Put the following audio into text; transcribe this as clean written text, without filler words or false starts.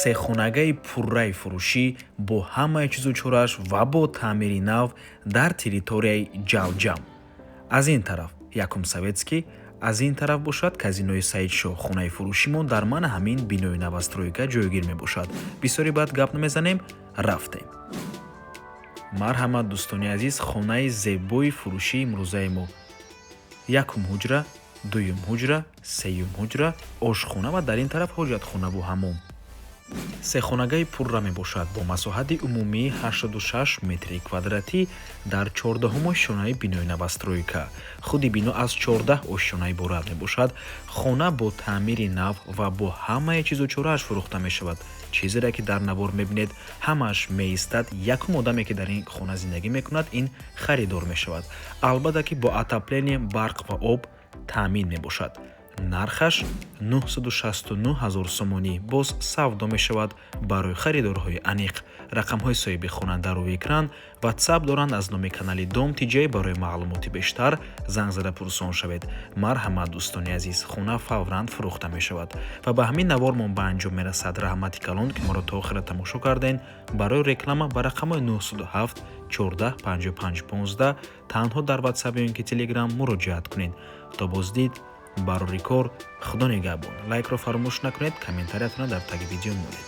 Сехонагаи пурраи фурӯшӣ бо ҳамаи чизу чораш ва бо таъмири нав дар территорияи Ҷалҷам. Аз ин тараф якум Советский, аз ин тараф бошад казинои Саидшоҳ. Хонаи фурӯшимон дар мана ҳамин бинои новостройка ҷойгир мебошад. Бисёри баъд гап намезанем, рафтем. Марҳамат, дӯстони азиз, хонаи зебои фурӯшии имрӯзаи мо: якум ҳуҷра, дуюм ҳуҷра, сеюм ҳуҷра, ошхона ва дар ин тараф ҳоҷатхонаву ҳаммом. Сехонагаи пурра мебошад бо масоҳати умумии 86 метри квадратӣ дар 14-ум ошёнаи бинои новостройка. Худи бино аз 14 ошёна иборат мебошад. Хона бо таъмири нав ва бо ҳамаи чизу чорааш фурӯхта мешавад. Чизере ки дар навор мебинед, ҳамааш меистад. Якум одаме, ки дар ин хона зиндагӣ мекунад, ин харидор мешавад. Албатта ки бо отопление, барқ ва об таъмин мебошад. Нархаш 969 ҳазор сомонӣ, боз савдо мешавад. Барои харидорҳои аниқ рақамҳои соҳиби хона дар рӯи экран, Ватсап доранд. Аз номи канали Дом Тиҷай барои маълумоти бештар занг зада пурсон шавед. Марҳамат, дӯстони азиз, хона фавран фурӯхта мешавад. Ва ба ҳамин навормон ба анҷом мерасад. Раҳмати калон, ки моро то охира тамошо кардем. Барои реклама ба рақамҳои 907 14 55 15 танҳо дар Ватсап ё ин ки Телеграм муроҷиат кунед. То боздид, барори кор, Худо нигаҳбон. Лайкро фаромӯш накунед, комментариятонро дар таги видео монед.